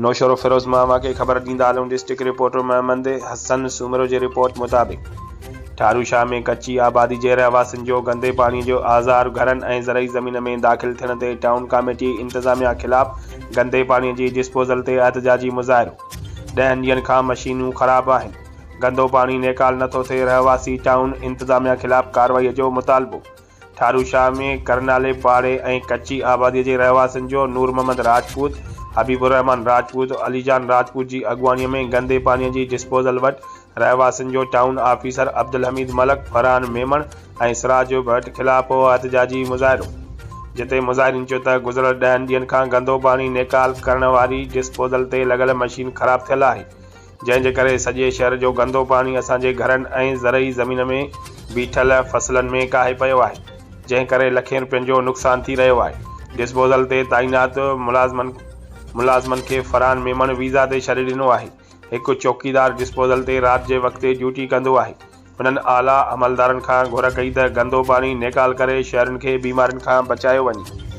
نوشهروفيروز مان اوهان کي خبر ڏيندا هلون ڊسٽرڪٽ رپورٽر محمد حسن سومرو جي رپورٽ مطابق ٺارو شاهه ۾ ڪچي آبادي جي رهواسين جو گندي پاڻي جو آزار گهرن ۽ زرعي زمين ۾ داخل ٿيڻ تي ٽائون ڪاميٽي انتظاميا خلاف گندي پاڻي جي ڊسپوزل تي احتجاجي مظاهرو ڏهن ڏينهن کان مشينون خراب آهن گندو پاڻي نيڪال نٿو ٿئي رهواسي ٽائون انتظاميا خلاف ڪارروائي جو مطالبو ٺارو شاهه ۾ ڪرنالي پاڙي ۽ ڪچي آبادي جي رهواسين جو نور محمد راجپوت، حبيب الرحمان راجپوت، علي جان راجپوت جي اڳواڻي ۾ گندي پاڻي جي ڊسپوزل وٽ رهواسين جو ٽائون آفيسر عبدالحميد ملڪ، فرحان ميمڻ ۽ سراج ڀٽ خلاف احتجاجي مظاهرو، جتي مظاهرين چيو ته گذريل ڏهن ڏينهن کان گندو پاڻي نيڪال ڪرڻ واري ڊسپوزل تي لڳل مشين خراب ٿيل آهي، جنهن جي ڪري سڄي شهر جو گندو پاڻي اسان جي گهرن ۽ زرعي زمين ۾ بيٺل فصلن ۾ ڪاهي پيو آهي، جنهن ڪري لکين روپين جو نقصان ٿي رهيو آهي. ڊسپوزل تي تعينات ملازمن ملازمن کي فرحان ميمڻ ويزا تي ڇڏي ڏنو آهي، هڪ چوڪيدار ڊسپوزل تي رات جي وقت ڊيوٽي ڪندو آهي. هنن اعليٰ عملدارن کان گهر ڪئي ته گندو پاڻي نيڪال ڪري شهرين کي بيمارين کان بچايو وڃي.